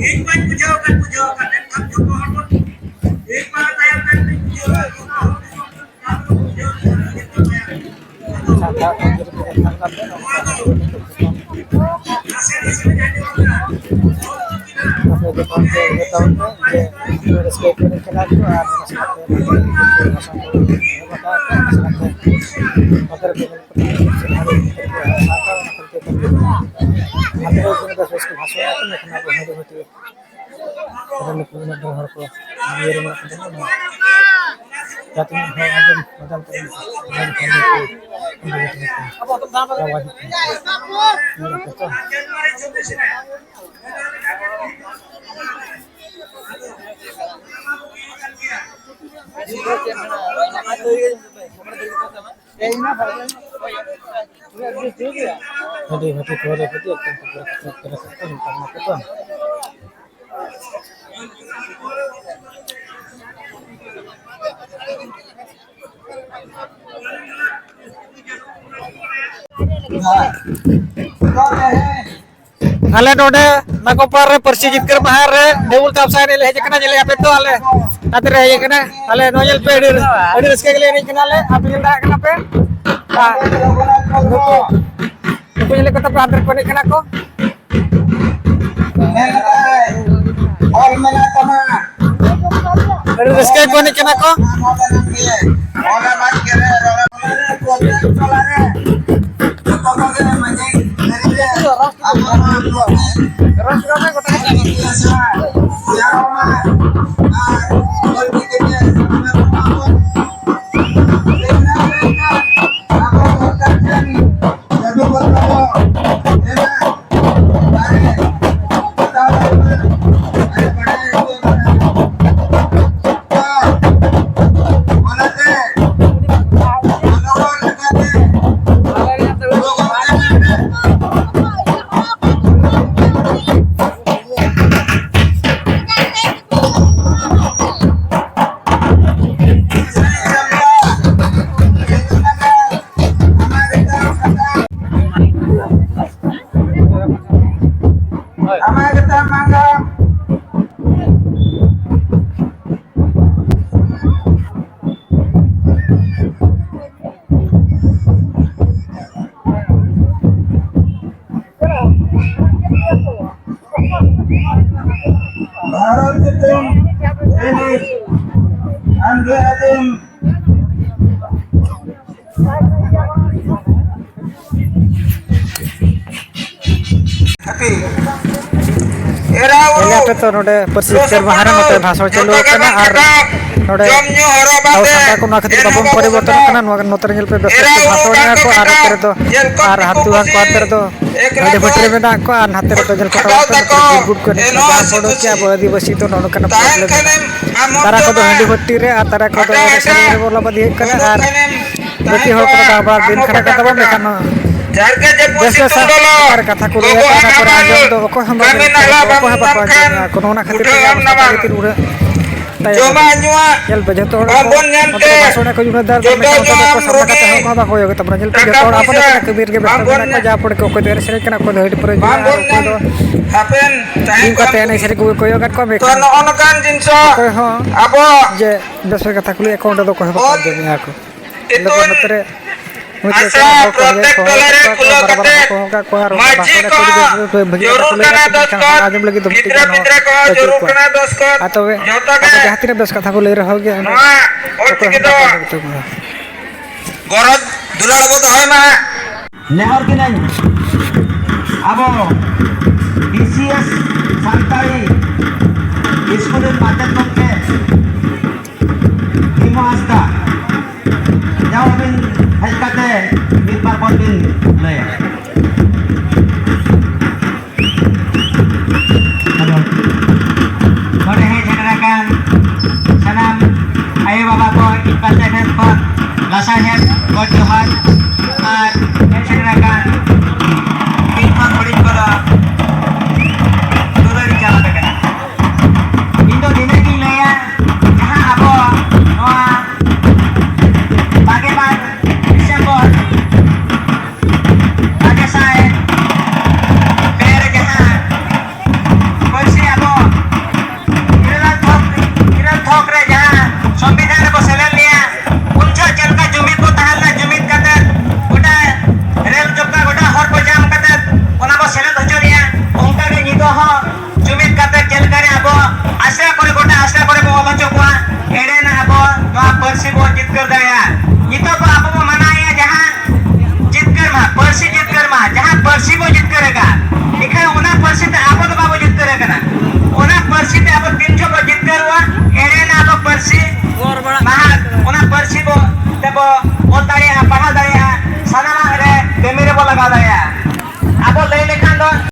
ᱤᱧ ᱵᱟᱹᱧ ᱵᱩᱡᱷᱟᱹᱣ ᱠᱟᱱ, ᱵᱩᱡᱷᱟᱹᱣ ᱠᱟᱱ, ᱢᱮᱱᱠᱷᱟᱱ ᱡᱚᱛᱚ ᱦᱚᱲ ᱵᱚᱱ ᱢᱤᱫ ᱯᱟᱲᱟ ᱛᱟᱭᱚᱢ ᱨᱮ ᱵᱩᱡᱷᱟᱹᱣ ᱠᱟᱱ, ᱡᱚᱛᱚ ᱦᱚᱲ ᱵᱚᱱ ᱵᱩᱡᱷᱟᱹᱣ ᱠᱟᱱ᱾ ᱥᱟᱱᱛᱟᱲ ᱠᱚ ᱡᱩᱫᱤ ᱠᱚ ᱧᱮᱞ ᱠᱷᱟᱱ ᱫᱚ ᱱᱚᱝᱠᱟ ᱠᱟᱛᱮ ᱡᱚᱛᱚ ᱠᱚ ᱟᱯᱮ ᱡᱚᱛᱚ ᱦᱚᱲ ᱯᱮ ᱩᱭᱦᱟᱹᱨ ᱛᱟᱵᱚᱱ ᱯᱮ ᱡᱮ ᱨᱟᱹᱥᱠᱟᱹ ᱠᱚ ᱮᱱᱮᱡ ᱠᱟᱱᱟ ᱠᱚ ᱟᱨ ᱚᱱᱟ ᱥᱟᱶᱛᱮ ᱱᱚᱛᱮ ᱵᱷᱟᱥᱟ ᱠᱚ ᱮᱦᱚᱵ ᱟᱠᱟᱫ ᱠᱚ, ᱚᱱᱟ ᱥᱟᱶᱛᱮ ᱱᱚᱛᱮ ᱨᱮ ᱥᱟᱱᱛᱟᱲ ᱚᱱᱟ ᱠᱷᱟᱹᱛᱤᱨ ᱛᱮ ᱟᱯᱮ ᱦᱚᱸ ᱛᱤᱱᱟᱹᱜ ᱵᱮᱥ ᱵᱮᱥ ᱠᱚ ᱵᱷᱟᱥᱚᱱ ᱮᱫᱟ ᱠᱚ, ᱢᱮᱱᱠᱷᱟᱱ ᱟᱵᱚ ᱦᱟᱺᱰᱤ ᱵᱷᱟᱹᱴᱤ ᱟᱵᱚ ᱱᱩᱠᱩ ᱩᱱᱟᱹᱜ ᱰᱷᱮᱨ ᱦᱚᱲ ᱠᱚ ᱤᱭᱟᱹ ᱨᱮ ᱢᱮᱱᱟᱜ ᱠᱚ ᱛᱟᱵᱚᱱᱟ᱾ ᱡᱟᱦᱟᱸ ᱛᱤᱱᱟᱹᱜ ᱦᱚᱲ ᱟᱸᱡᱚᱢ, ᱟᱸᱡᱚᱢ ᱛᱮ ᱟᱸᱡᱚᱢ ᱠᱷᱟᱱ ᱜᱮᱠᱚ ᱟᱸᱡᱚᱢ ᱠᱟᱱᱟ᱾ ᱟᱵᱚ ᱟᱹᱛᱩ ᱫᱷᱟᱢ ᱨᱮ ᱤᱱᱟᱹ ᱠᱚ ᱛᱚ᱾ ᱟᱹᱰᱤ ᱵᱷᱟᱹᱜᱤ ᱠᱷᱚᱵᱚᱨ ᱮ ᱠᱷᱚᱡᱚᱜ ᱠᱟᱱ ᱛᱟᱵᱚᱱᱟ ᱠᱚ ᱛᱚ᱾ ᱟᱞᱮ ᱱᱚᱰᱮ ᱱᱟᱜᱚᱯᱟᱲ ᱨᱮ ᱯᱟᱹᱨᱥᱤ ᱡᱤᱛᱠᱟᱹᱨ ᱢᱟᱦᱟ ᱨᱮ ᱰᱷᱮᱵᱩᱞ ᱛᱟᱯᱥᱟ ᱮᱱᱮᱡ ᱞᱮ ᱦᱮᱡ ᱟᱠᱟᱱᱟ᱾ ᱧᱮᱞᱮᱫᱼᱟ ᱯᱮ ᱛᱚ, ᱟᱞᱮ ᱱᱚᱛᱮ ᱨᱮ ᱦᱮᱡ ᱟᱠᱟᱱᱟ᱾ ᱟᱞᱮ ᱱᱚᱣᱟ ᱧᱮᱞ ᱯᱮ, ᱟᱹᱰᱤ, ᱟᱹᱰᱤ ᱨᱟᱹᱥᱠᱟᱹ ᱜᱮᱞᱮ ᱮᱱᱮᱡ ᱠᱟᱱᱟ ᱞᱮ᱾ ᱟᱯᱮ ᱧᱮᱞ ᱫᱟᱲᱮᱭᱟᱜ ᱠᱟᱱᱟ ᱯᱮ᱾ ᱟᱨ ᱱᱩᱠᱩ, ᱱᱩᱠᱩ ᱧᱮᱞᱮᱫ ᱠᱚ ᱛᱟᱯᱮ ᱦᱟᱱᱛᱮ ᱨᱮᱠᱚ ᱮᱱᱮᱡ ᱠᱟᱱᱟ ᱠᱚ᱾ ᱢᱮᱱ ᱞᱮᱫᱟᱭ, ᱚᱞ ᱢᱮᱱᱟᱜ ᱛᱟᱢᱟ᱾ ᱟᱹᱰᱤ ᱨᱟᱹᱥᱠᱟᱹ ᱜᱮᱠᱚ ᱮᱱᱮᱡ ᱠᱟᱱᱟ ᱠᱚ᱾ ᱚᱞ ᱢᱮᱱᱟᱜ ᱜᱮᱭᱟ, ᱚᱞ ᱢᱮᱱᱟᱜ ᱜᱮᱭᱟ᱾ ᱡᱚᱛᱚ ᱠᱚᱜᱮ ᱢᱟᱹᱡᱷᱤ ᱛᱷᱟᱹᱨᱤ ᱨᱮ ᱟᱵᱚ ᱱᱚᱣᱟ ᱠᱚ ᱡᱟᱨᱣᱟ ᱢᱟ ᱟᱨ ᱚᱞ ᱪᱤᱠᱤ ᱛᱮ ᱥᱟᱱᱟᱢ ᱠᱚ ᱟᱵᱚ ᱥᱚᱨᱠᱟᱨ ᱴᱷᱮᱱ ᱫᱟᱹᱵᱤ ᱯᱚᱛᱨᱚ ᱵᱚ ᱮᱢᱟ᱾ ᱟᱨ ᱦᱟᱛᱟᱣ ᱫᱟᱲᱮᱭᱟᱜ ᱢᱟ᱾ ᱟᱨ ᱵᱟᱲᱟᱭ ᱦᱚᱪᱚ ᱵᱚᱱᱟ᱾ ᱚᱱᱟᱛᱮ ᱚᱱᱚᱬᱦᱮ ᱞᱮᱠᱟᱛᱮ ᱜᱚᱲᱚ ᱜᱚᱯᱚᱲᱚ ᱮᱢ ᱯᱮ᱾ ᱟᱢᱟᱜ ᱜᱮᱛᱟᱢ ᱟᱸᱜᱟᱢ᱾ ᱵᱷᱟᱨᱚᱛ ᱫᱤᱥᱚᱢ ᱨᱤᱱᱤᱡ ᱟᱸᱫᱷᱟ ᱟᱹᱫᱤᱢ ᱦᱟᱹᱛᱤ᱾ ᱧᱮᱞ ᱟᱯᱮ ᱛᱚ ᱱᱚᱰᱮ ᱯᱟᱹᱨᱥᱤ ᱡᱤᱛᱠᱟᱹᱨ ᱢᱟᱦᱟ ᱨᱮ ᱱᱚᱛᱮ ᱵᱷᱟᱥᱚᱬ ᱪᱟᱹᱞᱩ ᱟᱠᱟᱱᱟ ᱟᱨ ᱱᱚᱰᱮ ᱟᱵᱚ ᱥᱟᱱᱛᱟᱲ ᱠᱚ ᱱᱚᱣᱟ ᱠᱷᱟᱹᱛᱤᱨ ᱵᱟᱵᱚᱱ ᱯᱚᱨᱤᱵᱚᱨᱛᱚᱱᱚᱜ ᱠᱟᱱᱟ᱾ ᱱᱚᱣᱟ ᱱᱚᱛᱮ ᱨᱮ ᱧᱮᱞ ᱯᱮ ᱵᱮᱥ ᱠᱚ ᱵᱷᱟᱥᱚᱬᱮᱜᱼᱟ ᱠᱚ ᱟᱨ ᱱᱚᱛᱮ ᱨᱮᱫᱚ ᱟᱨ ᱦᱟᱹᱛᱩ ᱦᱟᱸᱜ ᱠᱚ ᱦᱟᱱᱛᱮ ᱨᱮᱫᱚ ᱦᱟᱺᱰᱤ ᱵᱷᱟᱹᱴᱤ ᱨᱮ ᱢᱮᱱᱟᱜ ᱠᱚᱣᱟ ᱟᱨ ᱱᱟᱛᱮ ᱨᱮᱫᱚ ᱧᱮᱞ ᱠᱚ ᱛᱟᱵᱚᱱ ᱯᱮ ᱱᱚᱛᱮ ᱨᱮ ᱜᱩᱰ ᱜᱩᱰ ᱠᱚ ᱮᱱᱮᱡ ᱠᱟᱱᱟ᱾ ᱡᱟᱦᱟᱸ ᱯᱷᱳᱴᱳ ᱪᱮ ᱟᱵᱚ ᱟᱹᱫᱤᱵᱟᱹᱥᱤ ᱫᱚ ᱱᱚᱜᱼᱚ ᱱᱚᱝᱠᱟᱱᱟᱜ ᱯᱨᱚᱵᱞᱮᱢ ᱢᱮᱱᱟᱜᱼᱟ᱾ ᱛᱟᱨᱟ ᱠᱚᱫᱚ ᱦᱟᱺᱰᱤ ᱵᱷᱟᱹᱴᱤ ᱨᱮ ᱟᱨ ᱛᱟᱨᱟ ᱠᱚᱫᱚ ᱮᱱᱮᱡ ᱥᱮᱨᱮᱧ ᱨᱮᱵᱚᱱ ᱞᱟᱵᱟᱫᱤᱭᱮᱫ ᱠᱟᱱᱟ ᱟᱨ ᱵᱟᱹᱠᱤ ᱦᱚᱲ ᱠᱚᱫᱚ ᱫᱟᱬᱟ ᱵᱟᱲᱟ ᱫᱤᱱ ᱠᱷᱟᱸᱰᱟᱜ ᱠᱟᱱ ᱛᱟᱵᱚᱱ ᱢᱮᱱᱠᱷᱟᱱ ᱵᱮᱥ ᱵᱮᱥ ᱚᱠᱟᱨᱮ ᱠᱟᱛᱷᱟ ᱠᱚ ᱞᱟᱹᱭᱟ ᱠᱟᱱᱟ ᱠᱚᱨᱮ ᱟᱸᱡᱚᱢ ᱫᱚ ᱚᱠᱚᱭ ᱦᱚᱸ ᱵᱟᱠᱚ ᱟᱸᱡᱚᱢ ᱫᱟ᱾ ᱚᱠᱚᱭ ᱦᱚᱸ ᱵᱟᱠᱚ ᱟᱸᱡᱚᱢᱮᱜᱼᱟ᱾ ᱠᱚ ᱱᱚᱜᱼᱚ ᱱᱟ ᱠᱷᱟᱹᱛᱤᱨ ᱛᱮᱜᱮ ᱟᱵᱚ ᱥᱟᱱᱛᱟᱲ ᱡᱟᱹᱛᱤ ᱩᱱᱟᱹᱜ ᱛᱟᱭᱚᱢ ᱨᱮ᱾ ᱧᱮᱞ ᱯᱮ ᱡᱚᱛᱚ ᱦᱚᱲ ᱠᱚ ᱱᱚᱛᱮ ᱨᱮ ᱵᱟᱥᱚᱬᱮ ᱠᱚ ᱡᱩᱲᱟᱹ ᱫᱟᱨ ᱢᱮᱱᱠᱷᱟᱱ ᱚᱱᱛᱮ ᱫᱚ ᱚᱠᱚᱭ ᱥᱟᱢᱱᱟ ᱠᱟᱛᱮ ᱦᱚᱸ ᱚᱠᱚᱭ ᱦᱚᱸ ᱵᱟᱠᱚ ᱠᱚᱭᱚᱜ ᱜᱮ ᱛᱟᱵᱚᱱᱟ᱾ ᱧᱮᱞ ᱯᱮ ᱡᱚᱛᱚ ᱦᱚᱲ ᱟᱯᱟᱱ ᱟᱹᱯᱤᱱᱟᱜ ᱠᱟᱹᱢᱤ ᱨᱮᱜᱮ ᱵᱮᱥᱛᱚ ᱢᱮᱱᱟᱜ ᱠᱚᱣᱟ᱾ ᱡᱟᱦᱟᱸ ᱯᱚᱨᱮ ᱠᱚ ᱚᱠᱚᱭ ᱫᱚ ᱮᱱᱮᱡ ᱥᱮᱨᱮᱧ ᱠᱟᱱᱟ, ᱚᱠᱚᱭ ᱫᱚ ᱦᱟᱺᱰᱤ ᱯᱟᱹᱣᱨᱟᱹ ᱧᱩᱭᱟ ᱟᱨ ᱚᱠᱚᱭ ᱫᱚ ᱫᱤᱱ ᱠᱟᱛᱮ ᱮᱱᱮᱡ ᱥᱮᱨᱮᱧ ᱠᱚᱜᱮ ᱠᱚᱭᱚᱜ ᱟᱠᱟᱫ ᱠᱚᱣᱟ᱾ ᱢᱮᱱᱠᱷᱟᱱ ᱱᱚᱜᱼᱚ ᱱᱚᱝᱠᱟᱱ ᱡᱤᱱᱤᱥ ᱚᱠᱚᱭ ᱦᱚᱸ ᱟᱵᱚ ᱡᱮ ᱵᱮᱥ ᱵᱮᱥ ᱠᱟᱛᱷᱟ ᱠᱩᱞᱤ ᱟᱠᱚ ᱚᱸᱰᱮ ᱫᱚ ᱚᱠᱚᱭ ᱦᱚᱸ ᱵᱟᱠᱚ ᱟᱸᱡᱚᱢᱮᱜᱼᱟ ᱠᱚ᱾ ᱤᱛᱩᱱ ᱱᱚᱛᱮ ᱨᱮ ᱩᱱᱤ ᱪᱮᱫ ᱟᱥᱲᱟ ᱞᱮᱠᱟᱱ ᱦᱚᱲ ᱠᱚ ᱦᱚᱸ ᱯᱨᱚᱛᱮᱠ ᱦᱚᱦᱚ ᱴᱚᱞᱟ ᱟᱠᱟᱫ ᱨᱮ ᱠᱚᱣᱟ, ᱠᱷᱩᱞᱟᱹᱣ ᱵᱟᱨ ᱵᱟᱨ ᱠᱟᱛᱮ ᱦᱚᱸᱠᱚ ᱦᱚᱦᱚ ᱟᱠᱟᱫ ᱠᱚᱣᱟ ᱟᱨ ᱚᱱᱟ ᱢᱟᱹᱡᱷᱤ ᱵᱟᱠᱷᱮᱲ ᱠᱚ ᱠᱚ ᱡᱩᱫᱤ ᱵᱷᱟᱹᱜᱤ ᱡᱟᱹᱨᱩᱲ ᱠᱟᱛᱷᱟ ᱠᱚ ᱞᱟᱹᱭ ᱠᱟᱱᱟ, ᱠᱟᱱᱟ ᱛᱚ ᱢᱮᱱᱠᱷᱟᱱ ᱡᱟᱦᱟᱸ ᱛᱤᱱᱟᱹᱜ ᱵᱮᱥ ᱠᱟᱛᱷᱟ ᱠᱚ ᱞᱟᱹᱭ ᱨᱮᱦᱚᱸ ᱜᱮ ᱚᱸᱰᱮ ᱱᱚᱣᱟ ᱚᱠᱚᱭ ᱦᱚᱸ ᱵᱟᱠᱚ ᱟᱸᱡᱚᱢ ᱞᱟᱹᱜᱤᱫ ᱫᱚ ᱢᱤᱫᱴᱤᱡ ᱜᱟᱱ ᱦᱚᱸ ᱵᱟᱹᱪᱩᱜ ᱠᱚᱣᱟ᱾ ᱟᱛᱚ ᱜᱮ ᱟᱵᱚ ᱡᱟᱦᱟᱸ ᱛᱤᱱᱟᱹᱜ ᱵᱮᱥ ᱠᱟᱛᱷᱟ ᱠᱚ ᱞᱟᱹᱭ ᱨᱮᱦᱚᱸ ᱜᱮ ᱚᱸᱰᱮ ᱚᱠᱚᱭ ᱦᱚᱸ ᱵᱟᱠᱚ ᱟᱸᱡᱚᱢ ᱛᱟᱵᱚᱱᱟ᱾ ᱜᱚᱨᱚᱡᱽ ᱫᱩᱞᱟᱹᱲ ᱵᱚ ᱫᱚᱦᱚᱭ ᱢᱟ᱾ ᱱᱮᱦᱚᱨ ᱠᱤᱱᱟᱹᱧ ᱟᱵᱚ B C S Santali school ᱨᱮᱱ ᱢᱟᱪᱮᱫ ᱜᱚᱢᱠᱮ ᱵᱷᱤᱢᱚ ᱦᱟᱸᱥᱫᱟ, ᱡᱟᱣ ᱟᱹᱵᱤᱱ ᱦᱮᱡ ᱠᱟᱛᱮ ᱢᱤᱫ ᱵᱟᱨ ᱵᱚᱱ ᱵᱤᱱ ᱞᱟᱹᱭᱟ᱾ ᱟᱫᱚ ᱱᱚᱰᱮ ᱦᱮᱡ ᱥᱮᱴᱮᱨ ᱟᱠᱟᱱ ᱥᱟᱱᱟᱢ ᱟᱭᱳ ᱵᱟᱵᱟ ᱠᱚ ᱤᱧ ᱯᱟᱥᱮ ᱴᱷᱮᱱ ᱠᱷᱚᱱ ᱞᱟᱥᱟᱲᱦᱮᱫ ᱜᱚᱰ ᱡᱚᱦᱟᱨ ᱟᱨ ᱦᱮᱡ ᱥᱮᱴᱮᱨ ᱟᱠᱟᱱ ᱦᱩᱰᱤᱧ ᱠᱷᱚᱱ ᱦᱩᱰᱤᱧ ᱠᱚᱫᱚ ᱫᱩᱞᱟᱹᱲ ᱤᱧ ᱪᱟᱞ ᱟᱯᱮ ᱠᱟᱱᱟ᱾ ᱤᱧ ᱫᱚ ᱱᱤᱱᱟᱹᱜ ᱜᱤᱧ ᱞᱟᱹᱭᱟ, ᱡᱟᱦᱟᱸ ᱟᱵᱚ ᱱᱚᱣᱟ ᱵᱟᱜᱮ ᱵᱟᱨ ᱰᱤᱥᱮᱢᱵᱚᱨ ᱵᱟᱜᱮ ᱯᱟᱹᱨᱥᱤ ᱵᱚ ᱡᱤᱛᱠᱟᱹᱨ ᱫᱟᱲᱮᱭᱟᱜᱼᱟ᱾ ᱱᱤᱛᱚᱜ ᱫᱚ ᱟᱵᱚ ᱵᱚ ᱢᱟᱱᱟᱣᱮᱫᱼᱟ ᱡᱟᱦᱟᱸ ᱡᱤᱛᱠᱟᱹᱨ ᱢᱟ, ᱯᱟᱹᱨᱥᱤ ᱡᱤᱛᱠᱟᱹᱨ ᱢᱟ, ᱡᱟᱦᱟᱸ ᱯᱟᱹᱨᱥᱤ ᱵᱚ ᱡᱤᱛᱠᱟᱹᱨ ᱟᱠᱟᱫ, ᱮᱱᱠᱷᱟᱱ ᱚᱱᱟ ᱯᱟᱹᱨᱥᱤ ᱛᱮ ᱟᱵᱚ ᱫᱚ ᱵᱟᱵᱚ ᱡᱤᱛᱠᱟᱹᱨ ᱟᱠᱟᱱᱟ᱾ ᱚᱱᱟ ᱯᱟᱹᱨᱥᱤ ᱛᱮ ᱟᱵᱚ ᱛᱤᱱ ᱡᱚᱦᱚᱜ ᱵᱚ ᱡᱤᱛᱠᱟᱹᱨᱚᱜᱼᱟ, ᱮᱲᱮᱱᱟ ᱟᱵᱚ ᱯᱟᱹᱨᱥᱤ ᱢᱟᱦᱟ, ᱚᱱᱟ ᱯᱟᱹᱨᱥᱤ ᱵᱚ ᱛᱮᱵᱚ